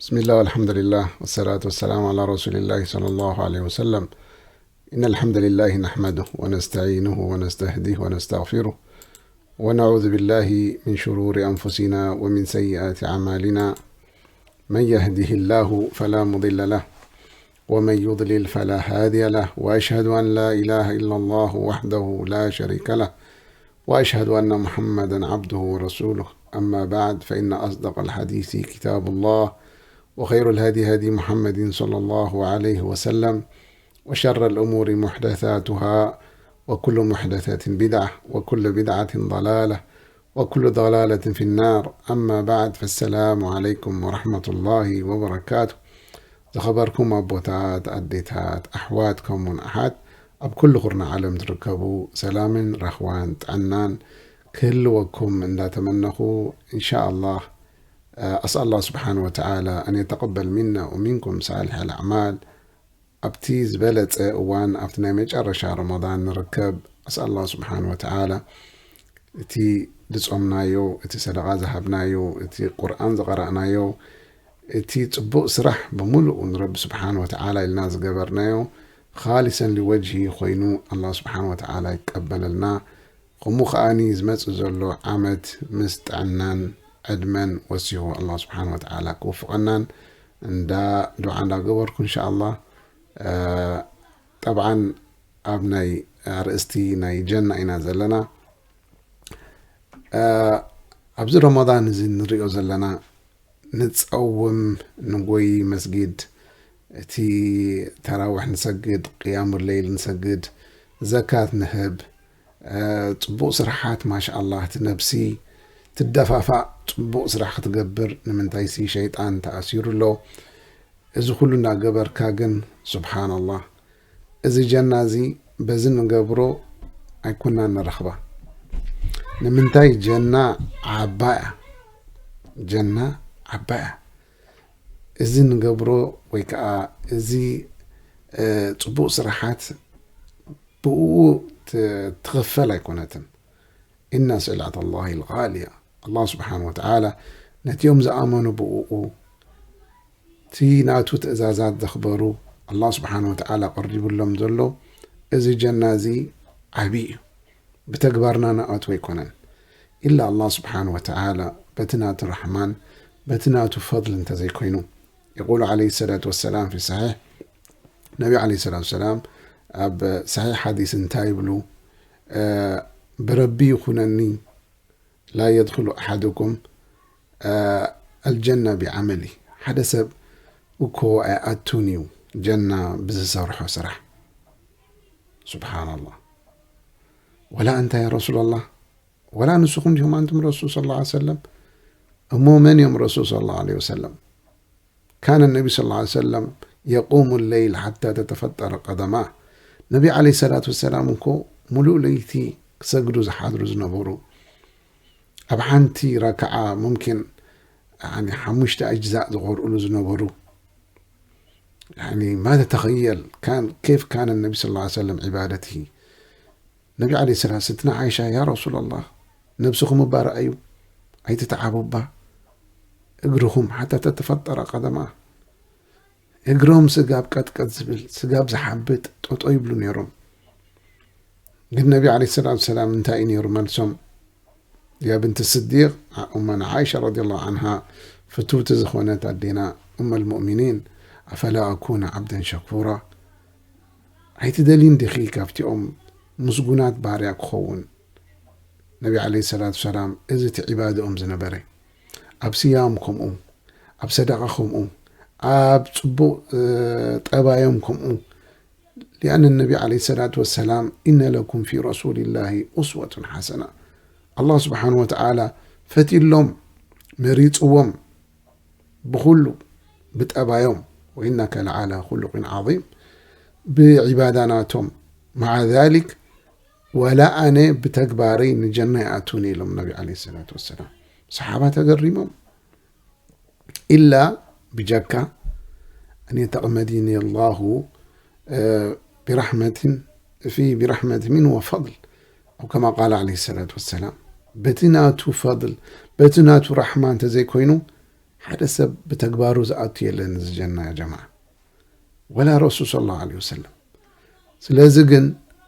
بسم الله والحمد لله والصلاة والسلام على رسول الله صلى الله عليه وسلم. إن الحمد لله نحمده ونستعينه ونستهديه ونستغفره، ونعوذ بالله من شرور أنفسنا ومن سيئات أعمالنا. من يهده الله فلا مضل له، ومن يضلل فلا هادي له، وأشهد أن لا إله إلا الله وحده لا شريك له، وأشهد أن محمدا عبده ورسوله. أما بعد، فإن أصدق الحديث كتاب الله، وخير الهدي هدي محمد صلى الله عليه وسلم، وشر الأمور محدثاتها، وكل محدثة بدعة، وكل بدعة ضلالة، وكل ضلالة في النار. أما بعد، فالسلام عليكم ورحمة الله وبركاته. ዝኸበርኩም ኣቦታት፣ ኣዴታት፣ ኣሕዋት፣ ከምኡውን ኣሓት ኣብ ኩሉ ኩርናዕ ዓለም ትርከቡ፣ ሰላምን ራህዋን ጥዕናን ክህልወኩም እንዳተመነኹ፣ ኢንሻ ኣላህ፣ ኣስኣል ኣላህ ስብሓነ ወተዓላ ኣን የተቀበል ሚና ወሚንኩም ሳሊሕ ኣልኣዕማል። ኣብቲ ዝበለጸ እዋን፣ ኣብቲ ናይ መጨረሻ ረመዳን ንርከብ። ኣስኣል ኣላህ ስብሓነ ወተዓላ እቲ ዝጾምናዮ፣ እቲ ሰደቓ ዝሃብናዮ፣ እቲ ቁርኣን ዝቐራእናዮ፣ እቲ ጽቡቕ ስራሕ ብምሉኡ ንረቢ ስብሓነ ወተዓላ ኢልና ዝገበርናዮ ኻሊሰን ሊወጅሂ ኮይኑ ኣላህ ስብሓነ ወተዓላ ይቀበለልና። ከምኡ ከኣኒ ዝመጽእ ዘሎ ዓመት ምስ ጥዕናን ዕድመን ወሲኹ ኣላህ ስብሓነ ወተዓላ ክውፍቐናን እንዳ ዱዓ እንዳገበርኩ፣ እንሻ ኣላህ፣ እ፣ ጠብዓን ኣብ ናይ ኣርእስቲ ናይ ጀና ኢና ዘለና። እ፣ ኣብዚ ረመዳን እዚ ንሪኦ ዘለና፣ ንጸውም፣ ንጎይ መስጊድ፣ እቲ ተራዊሕ ንሰግድ፣ ቅያሙ ለይል ንሰግድ፣ ዘካት ንህብ፣ እ፣ ጽቡቕ ስራሓት፣ ማሻ ኣላህ፣ እቲ ነብሲ ትደፋፋእ፣ ጽቡቕ ስራሕ ክትገብር። ንምንታይሲ ሸይጣን ተኣሲሩ ኣሎ። እዚ ኩሉ እናገበርካ ግን፣ ሱብሓነላህ፣ እዚ ጀና እዚ በዚ ንገብሮ ኣይኮናን ንረኽባ። ንምንታይ? ጀና ዓባ እያ። ጀና ዓባ እያ። እዚ ንገብሮ ወይ ከዓ እዚ፣ እ፣ ጽቡቕ ስራሓት ብእኡ ት-፣ ትኽፈል ኣይኮነትን። إن سلعة الله الغالية. ኣላህ ስብሓነ ወተዓላ ነቲኦም ዝኣመኑ ብእኡ፣ እቲ ናቱ ትእዛዛት ዘኽበሩ፣ ኣላህ ስብሓነ ወተዓላ ቀሪቡሎም ዘሎ እዚ ጀና እዚ ዓብዪ እዩ። ብተግባርና ንኣትዎ ኣይኮነን። ኢላ ኣላህ ስብሓነ ወተዓላ በቲ ናቱ ራሕማን በቲ ናቱ ፈድል እንተዘይኮይኑ። የቁሉ ዓለይሂ ሰላቱ ወሰላም ፊ ሰሒሕ፣ ነቢ ዓለይሂ ሰላቱ ወሰላም ኣብ ሰሒሕ ሓዲስ እንታይ ይብሉ? እ፣ ብረቢ ይኹነኒ፣ لا يدخل أحدكم الجنة بعمله. ሓደ ሰብ እኮ ኣይኣቱን እዩ ጀና ብዝሰርሖ ስራሕ። ሱብሓነላህ። ወላ ኣንታ ያ ረሱላላህ፣ ወላ ንስኹም ዲኹም ኣንቱም ረሱል ሰለላሁ ዐለይሂ ወሰለም? እሞ መን እዮም ረሱል ሰለላሁ ዐለይሂ ወሰለም? كان النبي صلى الله عليه وسلم يقوم الليل حتى تتفطر قدماه. ነቢ ዓለይሂ ሰላቱ ወሰላም እኮ ሙሉእ ለይቲ ክሰግዱ ዝሓድሩ ዝነበሩ፣ ኣብ ሓንቲ ረክዓ ሙምኪን፣ ያኒ፣ ሓሙሽተ ኣጅዛእ ዝቐርኡሉ ዝነበሩ። ያኒ፣ ما تتخيل كان، كيف كان النبي صلى الله عليه وسلم عبادته. ነቢ ዓለይሂ ሰላም፣ ስትና ዓይሻ፣ ያ ረሱላላህ፣ ነብስኹም እባ ረኣዩ፣ ኣይትተዓቡ እባ፣ እግርኹም ሓታ ተተፈጠረ ቀደማ፣ እግሮም ስጋብ ቀጥቀጥ ዝብል፣ ስጋብ ዝሓብጥ ጠጦ ይብሉ ነይሮም። ግን ነቢ ዓለይሂ ሰላቱ ወሰላም እንታይ እዩ ነይሩ መልሶም? ያ ብንቲ ስዲቅ፣ ኡመና ዓይሻ ረዲየላሁ ዓንሃ፣ ፍትውቲ ዝኾነት ኣዴና ኡመል ሙእሚኒን፣ ኣፈላ ኣኩነ ዓብደን ሸኩራ፣ ኣይትደልይን ዲኺ ካብቲኦም ምስጉናት ባርያ ክኸውን? ነቢ ዓለይሂ ሰላቱ ሰላም እዚ እቲ ዒባድኦም ዝነበረ፣ ኣብ ስያም ከምኡ፣ ኣብ ሰደቃ ከምኡ፣ ኣብ ጽቡቕ፣ እ፣ ጠባዮም ከምኡ። لأن النبي عليه الصلاة والسلام، إن لكم في رسول الله أسوة حسنة. ኣላህ ስብሓን ወተዓላ ፈትዩሎም፣ መሪጽዎም፣ ብኹሉ፣ ብጠባዮም፣ وإنك لعلى خلق عظيم፣ ብዒባዳ ናቶም። مع ذلك፣ ወላ ኣነ ብተግባረይ ንጀና ይኣቱን ኢሎም ነቢ ዓለይሂ ሰላቱ ወሰላም። ሰሓባ ተገሪሞም። إلا ብጀካ أن يتغمدني الله، እ፣ برحمة في، برحمة منه وفضل، أو كما قال عليه الصلاة والسلام። በቲ ናቱ ፈድል፣ በቲ ናቱ ራሕማ እንተዘይኮይኑ፣ ሓደ ሰብ ብተግባሩ ዝኣቱ የለን እዚ ጀና ያ ጀማዓ፣ ወላ ረሱል ሰለላሁ ዐለይሂ ወሰለም። ስለዚ ግን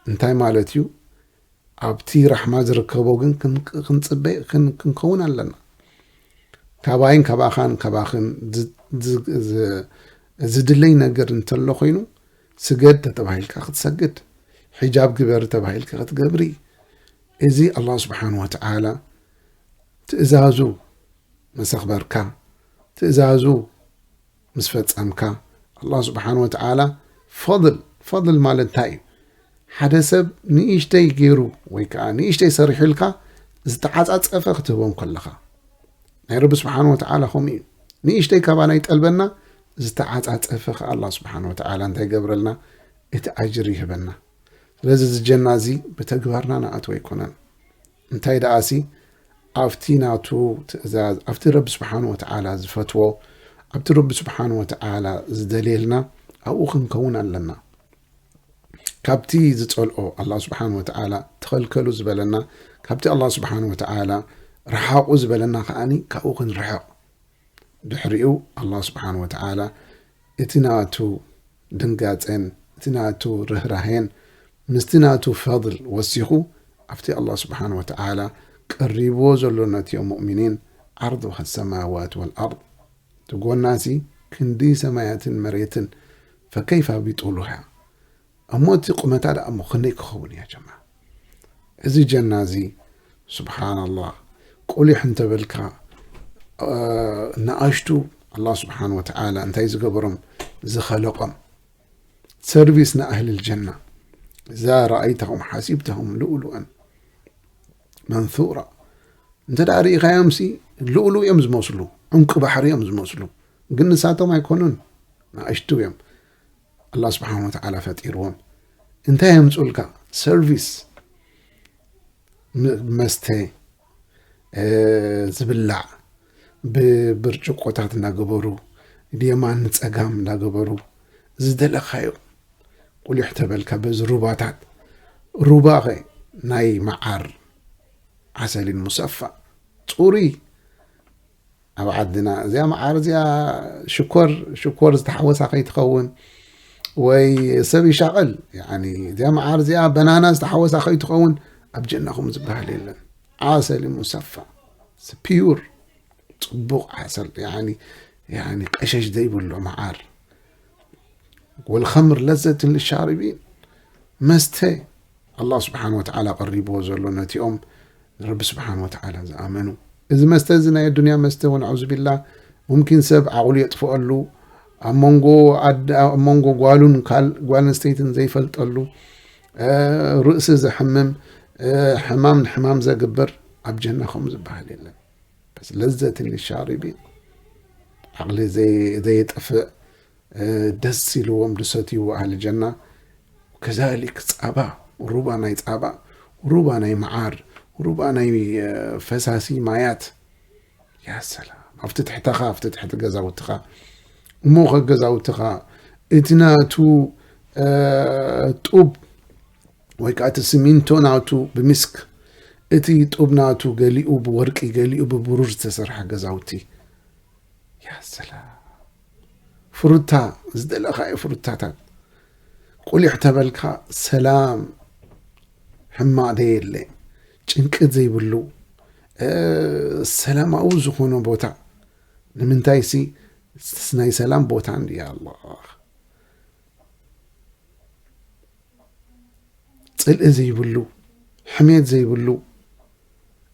እንታይ ማለት እዩ? ኣብቲ ራሕማ ዝርከቦ ግን ክን-፣ ክንጽበ-፣ ክን-፣ ክንከውን ኣለና። ካባይን ካባኻን ካባኽን ዝ-፣ ዝ-፣ ዝ-፣ ዝድለይ ነገር እንተሎ ኮይኑ፣ ስገድ ተተባሂልካ ክትሰግድ፣ ሒጃብ ግበር ተባሂልካ ክትገብሪ፣ እዚ ኣላህ ስብሓን ወተዓላ ትእዛዙ መሰኽበርካ፣ ትእዛዙ ምስ ፈጸምካ፣ ኣላህ ስብሓን ወተዓላ ፈضል፣ ፈضል ማለት እንታይ እዩ? ሓደ ሰብ ንእሽተይ ገይሩ ወይ ከዓ ንእሽተይ ሰሪሑልካ ዝተዓጻጸፈ ክትህቦም ከለኻ፣ ናይ ረቢ ስብሓን ወተዓላ ከምኡ እዩ። ንእሽተይ ካባና ይጠልበና፣ ዝተዓጻጸፈ ከዓ ኣላህ ስብሓን ወተዓላ እንታይ ይገብረልና? እቲ ኣጅር ይህበና። ስለዚ እዚ ጀና እዚ ብተግባርና ንኣትዎ ኣይኮነን። እንታይ ደኣሲ ኣብቲ ናቱ ትእዛዝ፣ ኣብቲ ረቢ ስብሓን ወተዓላ ዝፈትዎ፣ ኣብቲ ረቢ ስብሓን ወተዓላ ዝደልየልና ኣብኡ ክንከውን ኣለና። ካብቲ ዝጸልኦ ኣላህ ስብሓን ወተዓላ ተኸልከሉ ዝበለና፣ ካብቲ ኣላህ ስብሓን ወተዓላ ረሓቑ ዝበለና ከኣኒ ካብኡ ክንርሕቕ። ድሕሪኡ ኣላህ ስብሓን ወተዓላ እቲ ናቱ ድንጋጸን እቲ ናቱ ርህራሄን ምስቲ ናቱ ፈضል ወሲኹ ኣብቲ ኣላህ ስብሓን ወተዓላ ቀሪብዎ ዘሎ ነቲኦም ሙእሚኒን ዓርዱሃ ሰማዋት ወልኣርድ፣ እቲ ጎናሲ ክንዲ ሰማያትን መሬትን፣ ፈከይፋ ቢጡሉሃ። እሞ እቲ ቁመታ ደኣ እሞ ክንደይ ክኸውን እያ ጀማ? እዚ ጀና እዚ ስብሓንላህ፣ ቁሊሕ እንተበልካ፣ እ፣ ንኣሽቱ ኣላህ ስብሓን ወተዓላ እንታይ ዝገበሮም? ዝኸለቆም። ሰርቪስ ንኣህልል ጀና። እዛ ረኣይታኹም ሓሲብታኹም ልኡሉአን መንሱራ። እንተ ደኣ ርኢኻዮምሲ ልኡሉ እዮም ዝመስሉ፣ ዕንቁ ባሕሪ እዮም ዝመስሉ። ግን ንሳቶም ኣይኮኑን፣ ንኣሽቱ እዮም። ኣላህ ስብሓን ወተዓላ ፈጢርዎም። እንታይ የምፁልካ? ሰርቪስ፣ ም-፣ መስተ፣ እ፣ ዝብላዕ ብብርጭቆታት እናገበሩ፣ ብየማን ንጸጋም እናገበሩ፣ ዝደለኻዮ ቁሊሕ ተበልካ በዚ ሩባታት። ሩባኸ ናይ መዓር፣ ዓሰሊን ሙሰፋ፣ ጽሩይ። ኣብ ዓድና እዚኣ መዓር እዚኣ ሽኮር፣ ሽኮር ዝተሓወሳ ከይትኸውን፣ ወይ ሰብ ይሻቐል፣ ያኒ እዚኣ መዓር እዚኣ በናና ዝተሓወሳ ከይትኸውን፣ ኣብ ጀናኹም ዝበሃል የለን። ዓሰል ሙሰፋ፣ ፒዩር፣ ጽቡቕ ዓሰል፣ ያኒ፣ ያኒ ቀሸሽ ዘይብሎ መዓር። ወልኸምር ለዘትን ልሻርቢን፣ መስተ ኣላህ ስብሓን ወተዓላ ቀሪብዎ ዘሎ ነቲኦም ንረቢ ስብሓን ወተዓላ ዝኣመኑ። እዚ መስተ እዚ ናይ ኣዱንያ መስተ፣ ወነዑዙ ቢላህ፣ ሙምኪን ሰብ ዓቕሉ የጥፍኣሉ፣ ኣብ መንጎ ኣድ-፣ ኣብ መንጎ ጓሉን ካል-፣ ጓል ኣንስተይትን ዘይፈልጠሉ፣ እ፣ ርእሲ ዘሕምም፣ እ፣ ሕማም ንሕማም ዘግብር፣ ኣብ ጀና ከምኡ ዝበሃል የለን። በስ ለዘትን ልሻርቢን፣ ዓቕሊ ዘይ-፣ ዘየጥፍእ፣ እ፣ ደስ ኢልዎም ዝሰትይዎ ኣህሊ ጀና። ከዛሊክ ጻባ፣ ሩባ ናይ ጻባ፣ ሩባ ናይ መዓር፣ ሩባ ናይ፣ እ፣ ፈሳሲ ማያት። ያ ሰላም። ኣብቲ ትሕተኻ፣ ኣብቲ ትሕቲ ገዛውትኻ፣ እሞ ኸ ገዛውትኻ፣ እቲ ናቱ፣ እ፣ ጡብ ወይ ከዓ እቲ ሲሚንቶ ናቱ ብሚስክ፣ እቲ ጡብ ናቱ ገሊኡ ብወርቂ፣ ገሊኡ ብብሩር ዝተሰርሐ ገዛውቲ። ያ ሰላም። ፍሩታ፣ ዝደለኻዮ ፍሩታታት። ቁሊሕ ተበልካ ሰላም፣ ሕማቕ ዘየለ፣ ጭንቂ ዘይብሉ፣ እ፣ ሰላማዊ ዝኾነ ቦታ። ንምንታይሲ፣ ናይ ሰላም ቦታ እንድያ ኣላ። ጽልኢ ዘይብሉ፣ ሕሜት ዘይብሉ፣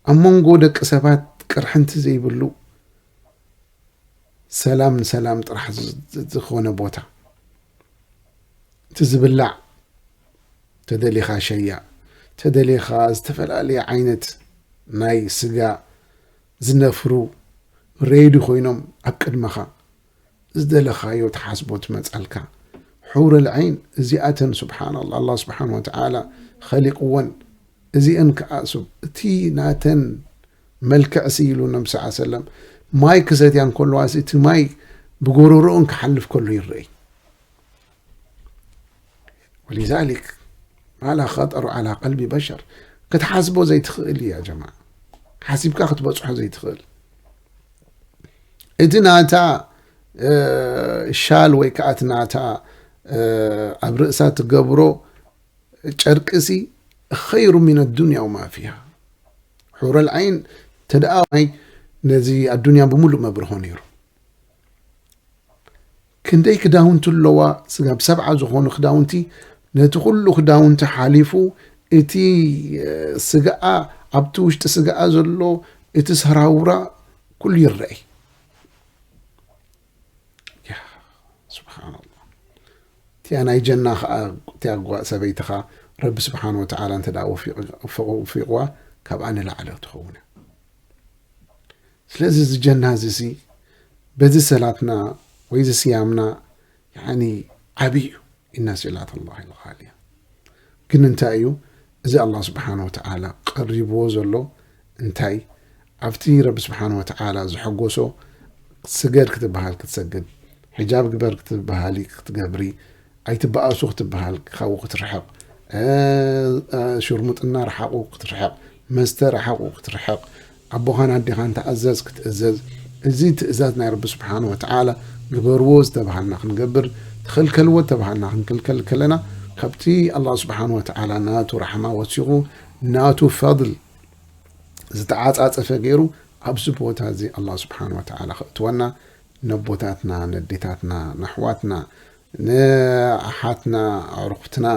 ኣብ መንጎ ደቂ ሰባት ቅርሕንቲ ዘይብሉ፣ ሰላም ንሰላም ጥራሕ ዝ-፣ ዝ-፣ ዝኾነ ቦታ። እቲ ዝብላዕ፣ ተደሊኻ ሸያ፣ ተደሊኻ ዝተፈላለየ ዓይነት ናይ ስጋ ዝነፍሩ፣ ሬዲ ኮይኖም ኣብ ቅድመኻ። ዝደለኻዮ ትሓስቦ ትመጻልካ። ሑረል ዐይን እዚኣተን፣ ስብሓንላ፣ ኣላህ ስብሓን ወተዓላ ኸሊቅወን። እዚአን ከኣ ሱብ፣ እቲ ናተን መልክዕ ሲ ኢሉ ነቢ ሰለላሁ ዐለይሂ ወሰለም፣ ማይ ክሰትያ እንከለዋ ሲ፣ እቲ ማይ ብጎረሮኦን ክሓልፍ ከሎ ይረኣይ። ወሊዛሊክ፣ ማ ላ ኸጠሩ ዐላ ቀልቢ በሸር፣ ክትሓስቦ ዘይትኽእል እያ ጀማዓ። ሓሲብካ ክትበጽሖ ዘይትኽእል። እቲ ናታ እ፣ ሻል ወይ ከዓ እቲ ናታ እ፣ ኣብ ርእሳ ትገብሮ ጨርቅሲ ኸይሩ ሚን ኣዱንያ ወማ ፊሃ። ሑረል ዓይን ተደኣ ማይ ነዚ ኣዱንያ ብምሉእ መብርሆ ነይሩ። ክንደይ ክዳውንቲ ኣለዋ፣ ስጋብ ሰብዓ ዝኾኑ ክዳውንቲ፣ ነቲ ኩሉ ክዳውንቲ ሓሊፉ እቲ እ፣ ስጋኣ፣ ኣብቲ ውሽጢ ስጋኣ ዘሎ እቲ ሰራውራ ኩሉ ይረኣይ። ያ ስብሓንላ። እቲኣ ናይ ጀና ከዓ እቲኣ ጓ ሰበይትኻ ረቢ ስብሓን ወተዓላ እንተ ደኣ ወፊቕ- ወፊቕ- ወፊቕዋ፣ ካብኣ ንላዕሊ ክትኸውን እያ። ስለዚ እዚ ጀና እዚ ሲ በዚ ሰላትና ወይ እዚ ስያምና ያኒ ዓብዪ እዩ። ኢና ስላት ኣላህ ልዓልያ። ግን እንታይ እዩ እዚ ኣላህ ስብሓን ወተዓላ ቀሪብዎ ዘሎ? እንታይ ኣብቲ ረቢ ስብሓን ወተዓላ ዝሐጎሶ ስገድ ክትበሃል ክትሰግድ፣ ሕጃብ ግበር ክትበሃሊ ክትገብሪ፣ ኣይትበኣሱ ክትበሃል ካብኡ ክትርሕቕ፣ እ፣ እ፣ ሽርሙጥና ረሓቑ ክትርሕቕ፣ መስተ ረሓቑ ክትርሕቕ፣ ኣቦኻን ኣዴኻን ተኣዘዝ ክትእዘዝ፣ እዚ ትእዛዝ ናይ ረቢ ስብሓን ወተዓላ ግበርዎ ዝተባሃልና ክንገብር፣ ተኸልከልዎ ዝተባሃልና ክንክልከል ከለና፣ ካብቲ ኣላህ ስብሓን ወተዓላ ናቱ ራሕማ ወሲኹ፣ ናቱ ፈድል ዝተዓጻጸፈ ገይሩ ኣብዚ ቦታ እዚ ኣላህ ስብሓን ወተዓላ ከእትወና፣ ነቦታትና፣ ነዴታትና፣ ነሕዋትና፣ ንኣሓትና፣ ኣዕሩኽትና፣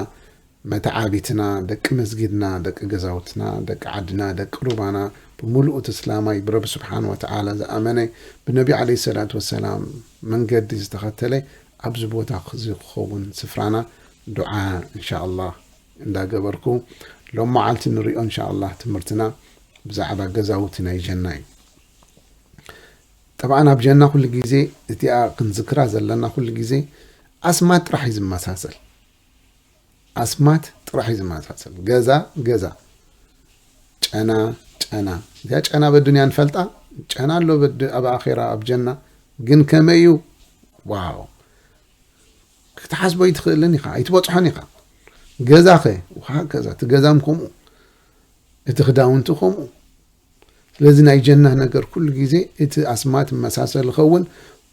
መተዓቢትና፣ ደቂ መስጊድና፣ ደቂ ገዛውትና፣ ደቂ ዓድና፣ ደቂ ሩባና፣ ብምሉኡ እቲ እስላማይ ብረቢ ስብሓን ወተዓላ ዝኣመነ፣ ብነቢ ዓለይሂ ሰላቱ ወሰላም መንገዲ ዝተኸተለ፣ ኣብዚ ቦታ እዚ ክኸውን ስፍራና ዱዓ እንሻ ኣላህ እንዳገበርኩ፣ ሎም መዓልቲ ንሪኦ እንሻ ኣላህ ትምህርትና ብዛዕባ ገዛውቲ ናይ ጀና እዩ። ጠብዓን ኣብ ጀና ኩሉ ግዜ እቲኣ ክንዝክራ ዘለና ኩሉ ግዜ ኣስማት ጥራሕ እዩ ዝመሳሰል። ኣስማት ጥራሕ እዩ ዝመሳሰል። ገዛ፣ ገዛ። ጨና፣ ጨና። እዚኣ ጨና በዱንያ ንፈልጣ፣ ጨና ኣሎ በድ-፣ ኣብ ኣኼራ፣ ኣብ ጀና። ግን ከመይ እዩ? ዋው። ክትሓስቦ ኣይትኽእልን ኢኻ፣ ኣይትበጽሖን ኢኻ። ገዛኸ? ወሃከዛ፣ እቲ ገዛም ከምኡ፣ እቲ ክዳውንቲ ከምኡ። ስለዚ ናይ ጀና ነገር ኩሉ ግዜ እቲ ኣስማት መሳሰል ይኸውን፣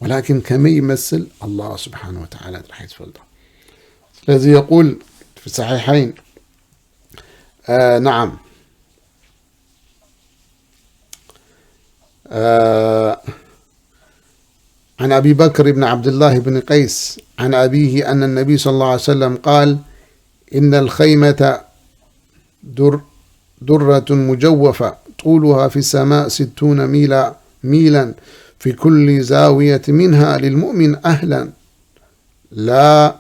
ወላኪን ከመይ ይመስል ኣላህ ስብሓን ወተዓላ ጥራሕ እዩ ዝፈልጦ። ስለዚ የቁል ፊ ሰሒሐይን፣ እ፣ ነዓም፣ እ፣ عن أبي بكر بن عبد الله بن قيس عن أبيه أن النبي صلى الله عليه وسلم قال: إن الخيمة در-، درة مجوفة طولها في السماء ستون ميلا، ميلا في كل زاوية منها للمؤمن أهلا لا،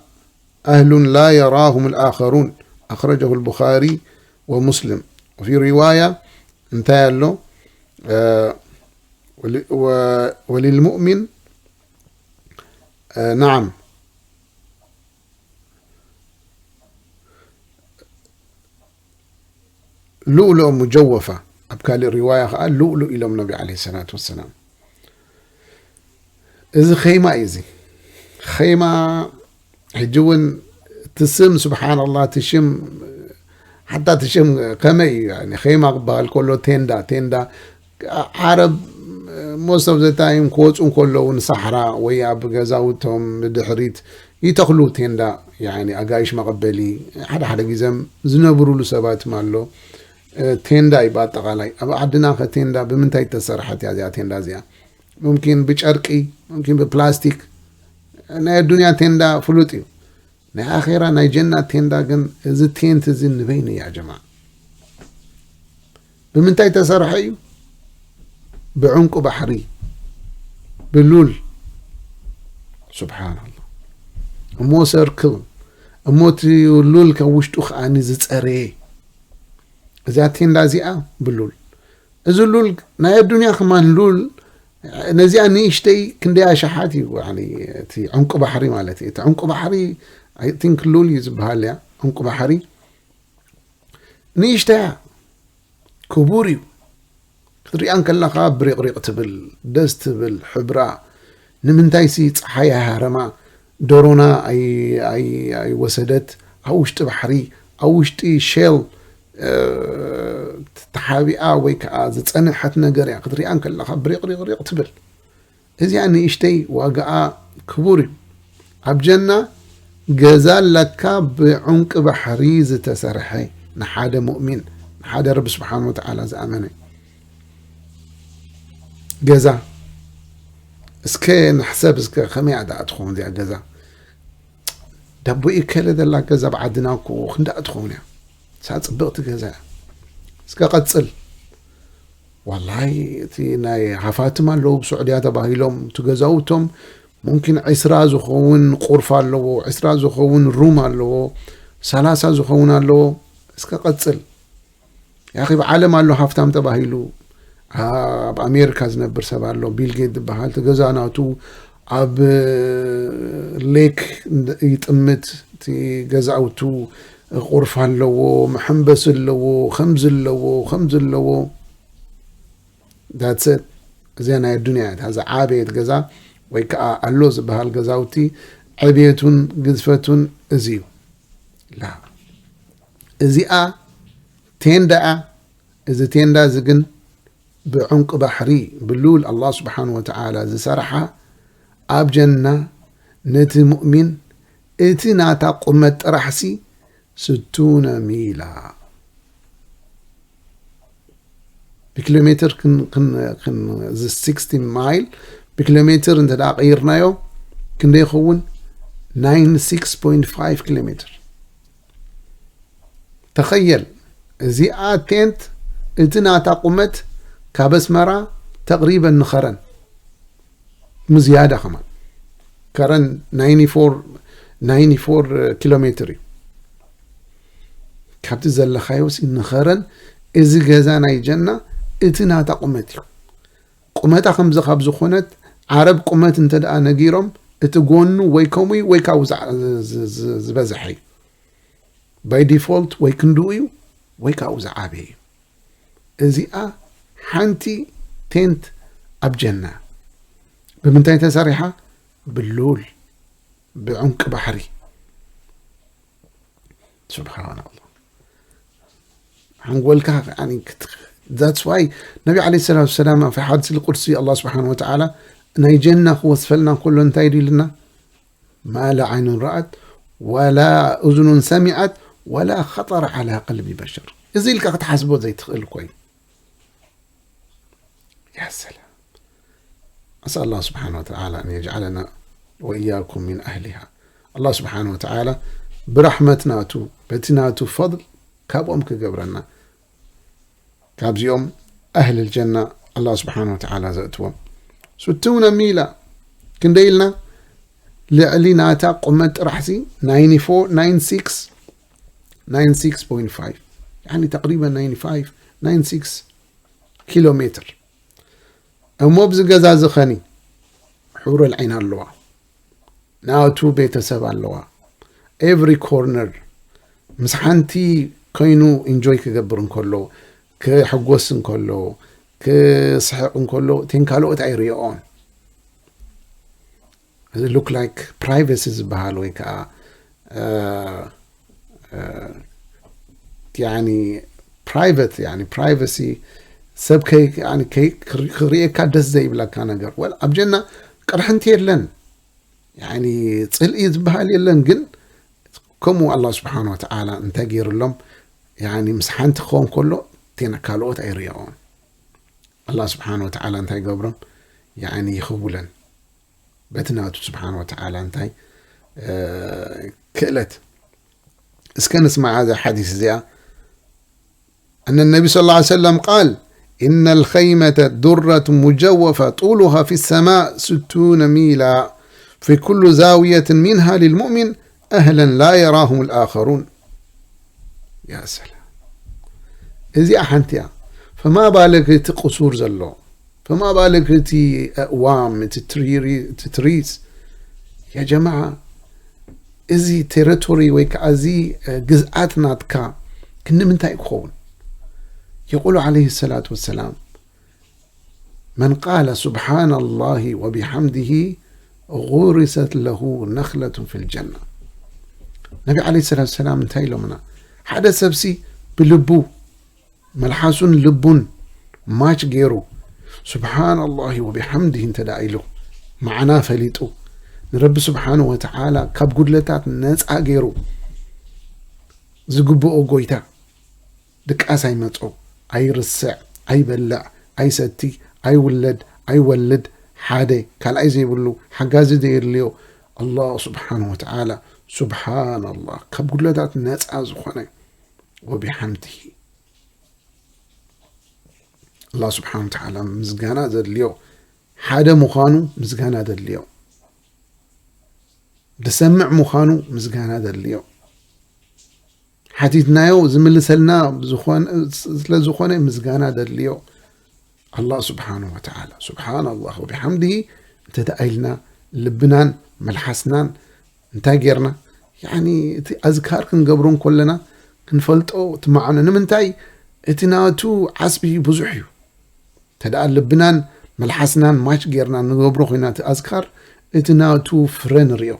أهل لا يراهم الآخرون. أخرجه البخاري ومسلم. وفي رواية، እንታይ ኣሎ? እ፣ ወሊ-፣ ወ-፣ ወሊልሙእሚን፣ እ፣ ነዓም። ሉእሉእ ሙጀወፋ፣ ኣብ ካልእ ሪዋያ ኸዓ ሉእሉእ ኢሎም ነቢ ዓለይሂ ሰላቱ ወሰላም። እዚ ኸይማ እዩ። እዚ ኸይማ ሕጂ እውን እቲ ስም፣ ስብሓንላህ፣ እቲ ሽም፣ ሓታ እቲ ሽም ከመይ እዩ? ያኒ ኸይማ ክበሃል ከሎ ቴንዳ፣ ቴንዳ፣ ዓረብ most of the time ክወፁ እንከለዉ ንሳሕራ ወይ ኣብ ገዛውቶም ንድሕሪት ይተኽሉ ቴንዳ፣ ያኒ ኣጋይሽ መቐበሊ፣ ሓደ ሓደ ግዘም ዝነብሩሉ ሰባትም ኣሎ። እ፣ ቴንዳ እዩ ብኣጠቓላይ። ኣብ ዓድና ኸ ቴንዳ ብምንታይ እተሰርሐት እያ እዚኣ ቴንዳ እዚኣ? ሙምኪን ብጨርቂ፣ ሙምኪን ብፕላስቲክ። ናይ ኣዱንያ ቴንዳ ፍሉጥ እዩ። ናይ ኣኼራ ናይ ጀና ቴንዳ ግን፣ እዚ ቴንት እዚ ንበይኑ እያ ጀማ። ብምንታይ ተሰርሐ እዩ? ብዕንቁ ባሕሪ፣ ብሉል። ሱብሓነላህ። እሞ ሰርክል፣ እሞ እቲ ሉል ካብ ውሽጡ ከኣኒ ዝጸረየ። እዚኣ ቴንዳ እዚኣ ብሉል። እዚ ሉል ናይ ኣዱንያ ከማን ሉል፣ ነዚኣ ንእሽተይ ክንደይ ኣሽሓት እዩ፣ ያኒ እቲ ዕንቁ ባሕሪ ማለት እዩ። እቲ ዕንቁ ባሕሪ፣ I think ሉል እዩ ዝበሃል እያ፣ ዕንቁ ባሕሪ። ንእሽተያ፣ ክቡር እዩ። ክትሪኣ እንከለኻ ብሪቕሪቕ ትብል፣ ደስ ትብል ሕብራ። ንምንታይሲ ጸሓይ ኣይሃረማ፣ ደሮና ኣይ-፣ ኣይ-፣ ኣይወሰደት፣ ኣብ ውሽጢ ባሕሪ፣ ኣብ ውሽጢ ሼል፣ እ፣ ተሓቢኣ ወይ ከዓ ዝጸንሐት ነገር እያ። ክትሪኣ እንከለኻ ብሪቕሪቕሪቕ ትብል። እዚኣ ንእሽተይ ዋጋኣ ክቡር እዩ። ኣብ ጀና ገዛ ኣለካ ብዑንቂ ባሕሪ ዝተሰርሐ፣ ንሓደ ሙእሚን፣ ንሓደ ረቢ ስብሓን ወተዓላ ዝኣመነ ገዛ። እስከ ንሕሰብ፣ እስከ ከመይ እያ ደኣ ትኸውን እዚኣ ገዛ? ዳቦ ይከለ ዘላ ገዛ ብዓድና እኮ ክንደኣ ትኸውን እያ። እሳ ጽብቕቲ ገዛ እያ። እስከ ቀጽል። ዋላሂ እቲ ናይ ሃፋትም ኣለዉ ብስዑድያ ተባሂሎም፣ እቲ ገዛውቶም ሙምኪን ዕስራ ዝኸውን ቁርፍ ኣለዎ፣ ዕስራ ዝኸውን ሩም ኣለዎ፣ ሰላሳ ዝኸውን ኣለዎ። እስከ ቀጽል። ያኺ ብዓለም ኣሎ ሃፍታም ተባሂሉ። ኣብ ኣሜሪካ ዝነብር ሰብ ኣሎ፣ ቢል ጌት ዝበሃል። እቲ ገዛ ናቱ ኣብ ሌክ ይጥምት፣ እቲ ገዛውቱ ቁርፍ ኣለዎ፣ መሐንበሲ ኣለዎ፣ ከምዚ ኣለዎ፣ ከምዚ ኣለዎ። That's it። እዚኣ ናይ ኣዱንያ እያ። እታ ዝዓበየት ገዛ ወይ ከዓ ኣሎ ዝበሃል ገዛውቲ ዕብየቱን ግዝፈቱን እዚ እዩ። ላ፣ እዚኣ ቴንዳ እያ። እዚ ቴንዳ እዚ ግን ብዑንቂ ባሕሪ ብልኡል ኣላህ ስብሓን ወተዓላ ዝሰረሓ፣ ኣብ ጀና ነቲ ሙእሚን እቲ ናታ ቁመት ጥራሕሲ ስቱነ ሚላ። ብኪሎ ሜትር ክን-፣ ክን-፣ ክን-፣ እዚ ስክስቲ ማይል ብኪሎ ሜትር እንተ ደኣ ቀይርናዮ ክንደይ ይኸውን? ናይንቲ ሲክስ ፖይንት ፋይቭ ኪሎ ሜትር። ተኸየል፣ እዚኣ ቴንት እቲ ናታ ቁመት ካብ ኣስመራ ተቕሪበን ንኸረን ምዝያዳ ከማን። ከረን ናይንቲ ፎር፣ ናይንቲ ፎር ኪሎ ሜትር እዩ። ካብቲ ዘለኻዮ ሲ ንኸረን፣ እዚ ገዛ ናይ ጀና እቲ ናታ ቁመት እዩ። ቁመታ ከምዚ ካብ ዝኾነት፣ ዓረብ ቁመት እንተ ደኣ ነጊሮም፣ እቲ ጎኑ ወይ ከምኡ እዩ ወይ ካብኡ ዝዓ-፣ ዝ-፣ ዝ-፣ ዝበዝሐ እዩ። ባይ ዲፎልት ወይ ክንድኡ እዩ ወይ ካብኡ ዝዓበየ እዩ። እዚኣ ሓንቲ ቴንት ኣብ ጀና። ብምንታይ ተሰሪሓ? ብሉል፣ ብዑንቂ ባሕሪ። ስብሓን ኣላህ። ሓንጎልካ፣ ያኒ፣ ክት-፣ that's why ነቢ ዓለይሂ ሰላቱ ወሰላም ኣብ ሓዲስ ልቁድሲ ኣላህ ስብሓን ወተዓላ ናይ ጀና ክወስፈልና እንከሎ እንታይ ኢሉ ኢልና? ማ ላ ዓይኑን ረኣት ወላ እዝኑን ሰሚዐት ወላ ኸጠረ ዓላ ቀልቢ በሸር። እዚ ኢልካ ክትሓስቦ ዘይትኽእል እኮ እዩ። ያ ሰላም። أسأل الله سبحانه وتعالى أن يجعلنا وإياكم من أهلها. ኣላህ ስብሓን ወተዓላ ብራሕመት ናቱ፣ በቲ ናቱ ፈضል ካብኦም ክገብረና፣ ካብዚኦም ኣህል ጀና ኣላህ ስብሓን ወተዓላ ዘእትዎም። ስቱነ ሚላ ክንደይ ኢልና? ልዕሊ ናታ ቁመት ጥራሕሲ ናይንቲ ፎር፣ ናይንቲ ሲክስ፣ ናይንቲ ሲክስ ፖይንት ፋይቭ፣ ያኒ ተቅሪበን ናይንቲ ፋይቭ፣ ናይንቲ ሲክስ ኪሎ ሜትር። እሞ ኣብዚ ገዛ እዚ ኸኒ ሑረል ዒን ኣለዋ፣ ናቱ ቤተሰብ ኣለዋ። ኤቭሪ ኮርነር ምስ ሓንቲ ኮይኑ ኢንጆይ ክገብር እንከሎ፣ ክሕጎስ እንከሎ፣ ክስሕቕ እንከሎ፣ እተን ካልኦት ኣይርእዮኦን። እዚ ሉክ ላይክ ፕራይቨሲ ዝበሃል ወይ ከዓ፣ እ፣ እ፣ ያኒ ፕራይቨት፣ ያኒ ፕራይቨሲ ሰብ ከይ-፣ ያኒ ከይ-፣ ክሪ-፣ ክርእየካ ደስ ዘይብለካ ነገር። ወል ኣብ ጀና ቅርሕንቲ የለን፣ ያኒ ጽልኢ ዝበሃል የለን። ግን ከምኡ ኣላህ ስብሓን ወተዓላ እንታይ ገይሩሎም? ያኒ ምስ ሓንቲ ክኸውን ከሎ እተን ካልኦት ኣይርእዮኦን። ኣላህ ስብሓን ወተዓላ እንታይ ይገብሮም? ያኒ ይኽውለን። በቲ ናቱ ስብሓን ወተዓላ እንታይ፣ እ፣ ክእለት። እስከ ንስማዓ እዛ ሓዲስ እዚኣ። أن النبي صلى الله عليه وسلم قال: إن الخيمة درة مجوفة طولها في السماء ستون ميلا، في كل زاوية منها للمؤمن أهلا لا يراهم الآخرون. يا سلام. እዚኣ ሓንቲ እያ። ፈማ ባለክ እቲ ቅሱር ዘሎ፣ ፈማ ባለክ እቲ ኣእዋም፣ እቲ ትሪሪ-፣ እቲ ትሪስ። ያ ጀማዓ፣ እዚ ቴሪቶሪ ወይ ከዓ እዚ፣ እ፣ ግዝኣት ናትካ ክንምንታይ ክኸውን? የቁሉ ዓለይሂ ሰላቱ ወሰላም፣ መን ቃለ ሱብሓነ ላሂ ወቢሓምዲሂ ጉሪሰት ለሁ ነኽለቱን ፊል ጀና። ነቢ ዓለይሂ ሰላቱ ወሰላም እንታይ ኢሎምና? ሓደ ሰብሲ ብልቡ፣ መልሓሱን ልቡን ማች ገይሩ፣ ሱብሓነ ላሂ ወቢሓምዲሂ እንተ ደኣ ኢሉ፣ መዓና ፈሊጡ፣ ንረቢ ስብሓንሁ ወተዓላ ካብ ጉድለታት ነፃ ገይሩ ዝግብኦ ጎይታ፣ ድቃስ ኣይመጾ፣ ኣይርስዕ፣ ኣይበልዕ፣ ኣይሰቲ፣ ኣይውለድ፣ ኣይወልድ፣ ሓደ ካልኣይ ዘይብሉ፣ ሓጋዚ ዘየድልዮ፣ ኣላህ ስብሓንሁ ወተዓላ፣ ሱብሓነላህ፣ ካብ ጉድለታት ነፃ ዝኾነ፣ ወቢሓምድሂ፣ ኣላህ ስብሓንሁ ወተዓላ ምስጋና ዘድልዮ፣ ሓደ ምዃኑ ምስጋና ዘድልዮ፣ ዝሰምዕ ምዃኑ ምስጋና ዘድልዮ፣ ሓቲትናዮ ዝምልሰልና ዝኾነ፣ ስለ ዝኾነ ምስጋና ዘድልዮ ኣላህ ስብሓንሁ ወተዓላ። ሱብሓነላህ ወቢሓምድሂ እንተ ደኣ ኢልና ልብናን መልሓስናን እንታይ ጌርና? ያኒ እቲ ኣዝካር ክንገብሮ እንከለና ክንፈልጦ እቲ መዓኑ። ንምንታይ? እቲ ናቱ ዓስቢ ብዙሕ እዩ። እንተ ደኣ ልብናን መልሓስናን ማች ጌርና ንገብሮ ኮይና እቲ ኣዝካር፣ እቲ ናቱ ፍረ ንርእዮ።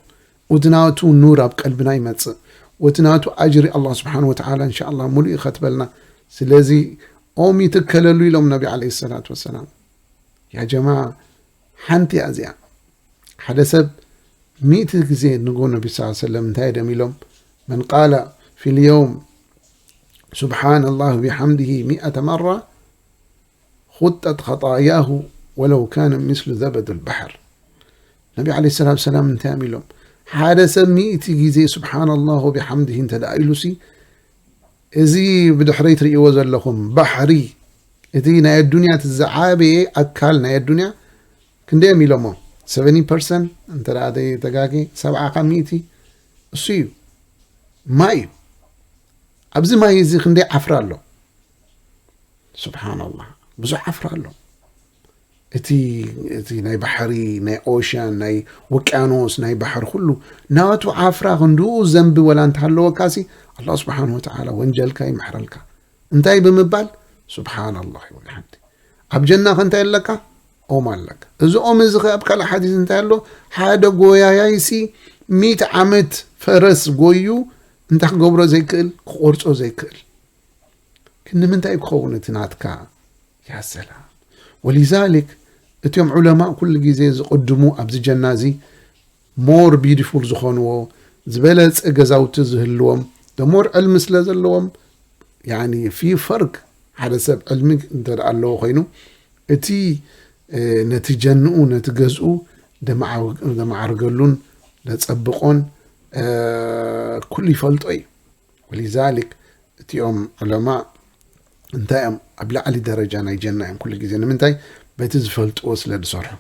እቲ ናቱ ኑር ኣብ ቀልብና ይመጽእ። ወቲ ናቱ ኣጅሪ ኣላህ ስብሓንሁ ወተዓላ እንሻ ኣላህ ሙሉእ ይኸትበልና። ስለዚ ኦም ይትከለሉ ኢሎም ነቢ ዓለይሂ ሰላቱ ወሰላም። ያ ጀማዓ፣ ሓንቲ እያ እዚኣ። ሓደ ሰብ ሚእቲ ግዜ ንጎ ነቢ ስ ሰለም እንታይ ደም ኢሎም? መን ቃለ ፊል የውም ሱብሓነላህ ቢሓምድሂ ሚእተ መራ፣ ኹጠት ኸጣያሁ ወለው ካነ ምስሉ ዘበድ ልባሕር። ነቢ ዓለይሂ ሰላቱ ሰላም እንታይ እዮም ኢሎም? ሓደ ሰብ ሚእቲ ግዜ ሱብሓነላህ ወቢሓምድሂ እንተ ደኣ ኢሉሲ፣ እዚ ብድሕረይ ትርእይዎ ዘለኹም ባሕሪ፣ እቲ ናይ ኣዱንያ፣ እቲ ዝዓበየ ኣካል ናይ ኣዱንያ፣ ክንደይ እዮም ኢሎሞ? ሰቨንቲ ፐርሰንት እንተ ደኣ ዘይተጋጌ፣ ሰብዓ ካብ ሚእቲ እሱ እዩ። ማይ እዩ። ኣብዚ ማይ እዚ ክንደይ ዓፍራ ኣሎ? ሱብሓነላህ፣ ብዙሕ ዓፍራ ኣሎ። እቲ፣ እቲ ናይ ባሕሪ፣ ናይ ኦሽያን፣ ናይ ውቅያኖስ፣ ናይ ባሕሪ ኩሉ ናቱ ዓፍራ ክንድኡ ዘንቢ ወላ እንተሃለወካሲ፣ ኣላህ ስብሓንሁ ወተዓላ ወንጀልካ ይምሕረልካ። እንታይ ብምባል? ሱብሓነላህ ወቢሓምዲ። ኣብ ጀና ከ እንታይ ኣለካ? ኦም ኣለካ። እዚ ኦም እዚ ከ ኣብ ካልእ ሓዲስ እንታይ ኣሎ? ሓደ ጎያያይሲ ሚእቲ ዓመት ፈረስ ጎዩ እንታይ ክገብሮ ዘይክእል? ክቆርጾ ዘይክእል። ግን ንምንታይ ክኸውን እቲ ናትካ? ያ ሰላም። ወሊዛሊክ እቲኦም ዑለማእ ኩሉ ግዜ ዝቕድሙ ኣብዚ ጀና እዚ ሞር ቢዩቲፉል ዝኾንዎ፣ ዝበለጸ ገዛውቲ ዝህልዎም፣ ሞር ዕልሚ ስለ ዘለዎም፣ ያኒ ፊ ፈርቅ፣ ሓደ ሰብ ዕልሚ እንተ ደኣ ኣለዎ ኮይኑ፣ እቲ፣ እ፣ ነቲ ጀንኡ፣ ነቲ ገዝኡ ደማዓ-፣ ደማዓርገሉን ደጸብቖን፣ እ፣ ኩሉ ይፈልጦ እዩ። ወሊዛሊክ እቲኦም ዑለማ እንታይ እዮም? ኣብ ላዕሊ ደረጃ ናይ ጀና እዮም ኩሉ ግዜ። ንምንታይ? በቲ ዝፈልጥዎ ስለ ዝሰርሑ።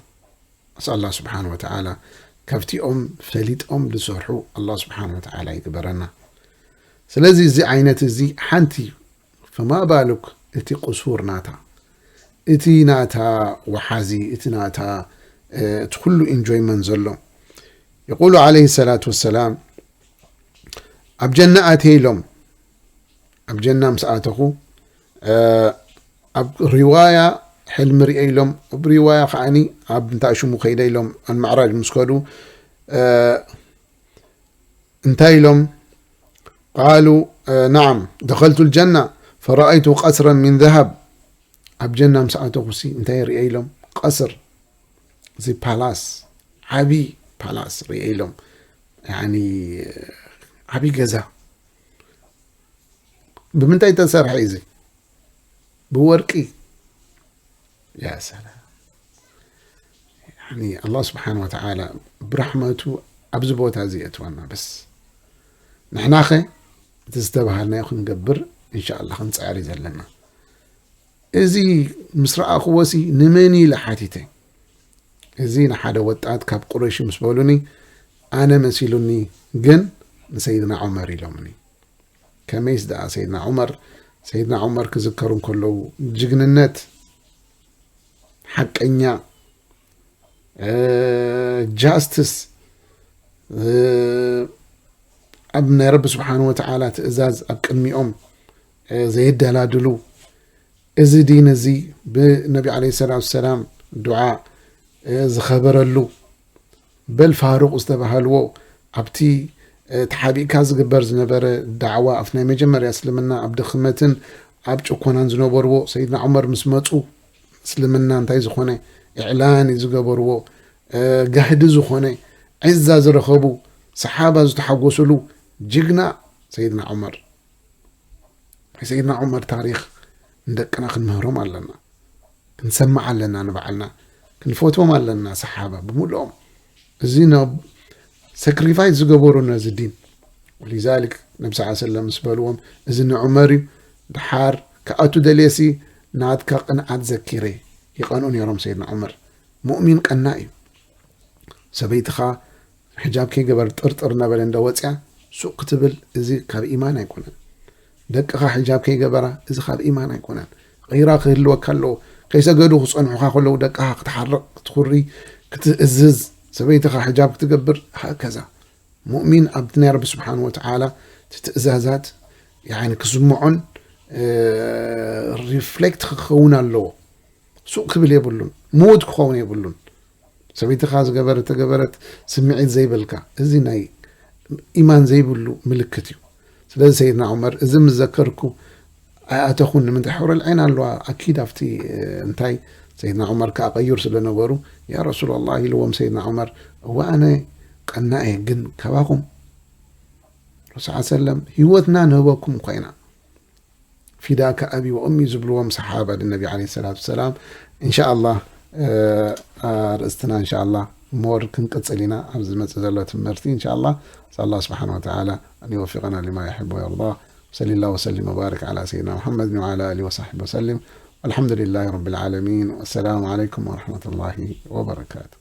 ኣስኣል ኣላህ ስብሓን ወተዓላ ካብቲኦም ፈሊጦም ዝሰርሑ ኣላህ ስብሓን ወተዓላ ይግበረና። ስለዚ እዚ ዓይነት እዚ ሓንቲ፣ ፈማ ባሉክ እቲ ቁሱር ናታ፣ እቲ ናታ ወሓዚ፣ እቲ ናታ፣ እ፣ እቲ ኩሉ ኢንጆይመንት ዘሎ። የቁሉ ዓለይሂ ሰላቱ ወሰላም፣ ኣብ ጀና ኣትየ ኢሎም፣ ኣብ ጀና ምስ ኣተኹ፣ እ፣ ኣብ ሪዋያ ሕልሚ ርኤ ኢሎም፣ ኣብ ሪዋያ ከዓኒ ኣብ እንታይ ሽሙ ከይደ ኢሎም፣ ኣልምዕራጅ ምስ ከዱ፣ እ፣ እንታይ ኢሎም? ቃሉ፣ እ፣ ናዓም፣ ደኸልቱ ልጀና ፈረኣይቱ ቀስረን ሚን ዘሃብ። ኣብ ጀና ምስ ኣተኹሲ እንታይ ርኤ ኢሎም? ቀስር፣ እዚ ፓላስ፣ ዓቢ ፓላስ ርኤ ኢሎም። ያኒ ዓቢ ገዛ። ብምንታይ ተሰርሐ እዚ? ብወርቂ። ያ ሰላም። ያኒ ኣላህ ስብሓን ወተዓላ ብራሕመቱ ኣብዚ ቦታ እዚ የእትወና። በስ ንሕናኸ እቲ ዝተባሃልናዮ ክንገብር እንሻ ኣላህ ክንጽዕር እዩ ዘለና። እዚ ምስ ረኣኽዎሲ ንመን ኢለ ሓቲተ። እዚ ንሓደ ወጣት ካብ ቁረይሽ ምስ በሉኒ፣ ኣነ መሲሉኒ፣ ግን ንሰይድና ዑመር ኢሎምኒ። ከመይስ ደኣ ሰይድና ዑመር፣ ሰይድና ዑመር ክዝከሩ እንከለዉ፣ ጅግንነት፣ ሓቀኛ፣ እ፣ ጃስትስ፣ እ፣ ኣብ ናይ ረቢ ስብሓን ወተዓላ ትእዛዝ ኣብ ቅድሚኦም፣ እ፣ ዘየደላድሉ፣ እዚ ዲን እዚ ብነቢ ዓለይሂ ሰላቱ ሰላም ዱዓ፣ እ፣ ዝኸበረሉ፣ በል ፋሩቕ ዝተባሃልዎ፣ ኣብቲ፣ እ፣ ተሓቢእካ ዝግበር ዝነበረ ዳዕዋ፣ ኣብቲ ናይ መጀመርያ እስልምና ኣብ ድኽመትን ኣብ ጭኮናን ዝነበርዎ፣ ሰይድና ዑመር ምስ መጹ፣ እስልምና እንታይ ዝኾነ ኢዕላን እዩ ዝገበርዎ። ጋህዲ ዝኾነ፣ ዒዛ ዝረኸቡ፣ ሰሓባ ዝተሓጎስሉ ጅግና ሰይድና ዑመር። ናይ ሰይድና ዑመር ታሪኽ ንደቅና ክንምህሮም ኣለና። ክንሰምዕ ኣለና፣ ንባዕልና ክንፈትዎም ኣለና። ሰሓባ ብምልኦም እዚ ናብ ሰክሪፋይስ ዝገበሩ ነዚ ዲን። ወሊዛሊክ ነቢ ስ ሰለም ምስ በልዎም፣ እዚ ንዑመር እዩ፣ ድሓር ክኣቱ ደልየሲ ናትካ ቅንዓት ዘኪረ። ይቐንኡ ነይሮም ሰይድና ዑመር። ሙእሚን ቀና እዩ። ሰበይትኻ ሕጃብ ከይገበር ጥርጥር እናበለ እንደ ወፅያ ሱቕ ክትብል፣ እዚ ካብ ኢማን ኣይኮነን። ደቅኻ ሕጃብ ከይገበራ፣ እዚ ካብ ኢማን ኣይኮነን። ቂራ ክህልወካ ኣለዎ። ከይሰገዱ ክፀንሑኻ ከለዉ ደቅኻ ክትሓርቕ፣ ክትኹሪ፣ ክትእዝዝ፣ ሰበይትኻ ሕጃብ ክትገብር፣ ሃከዛ። ሙእሚን ኣብቲ ናይ ረቢ ስብሓን ወተዓላ እቲ ትእዛዛት፣ ያኒ፣ ክስምዖን ሪፍሌክት ክኸውን ኣለዎ። ሱቕ ክብል የብሉን፣ ምውት ክኸውን የብሉን። ሰበይትኻ ዝገበረት ተገበረት፣ ስምዒት ዘይብልካ፣ እዚ ናይ ኢማን ዘይብሉ ምልክት እዩ። ስለዚ ሰይድና ዑመር፣ እዚ ምስ ዘከርኩ ኣይኣተኹን። ንምንታይ? ሑረል ዐይን ኣለዋ ኣኪድ ኣብቲ፣ እ፣ እንታይ፣ ሰይድና ዑመር ከኣ ቀዩር ስለ ነበሩ፣ ያ ረሱላላህ ኢልዎም ሰይድና ዑመር፣ እወ ኣነ ቀናእ እየ፣ ግን ካባኹም ረሱል ሰለም ህይወትና ንህበኩም ኮይና፣ ፊዳከ ኣቢ ወእሚ ዝብልዎም ሰሓባ ንነቢ ዓለይሂ ሰላቱ ወሰላም። ኢንሻኣላህ፣ እ፣ ኣርእስትና ኢንሻኣላህ ሞር ክንቅጽል ኢና ኣብ ዝመጽእ ዘሎ ትምህርቲ ኢንሻኣላህ። ኣላህ ስብሓነ ወተዓላ ኣን ይወፊቀና ሊማ ይሕቡ ወየርዳ። ወሰሊ ላሁ ወሰሊም ወባሪክ ዓላ ሰይድና ሙሐመድ ወዓላ ኣሊሂ ወሳሕቢ ወሰሊም። ወልሐምዱሊላሂ ረቢል ዓለሚን። ወሰላሙ ዓለይኩም ወረሕመቱላሂ ወበረካቱ።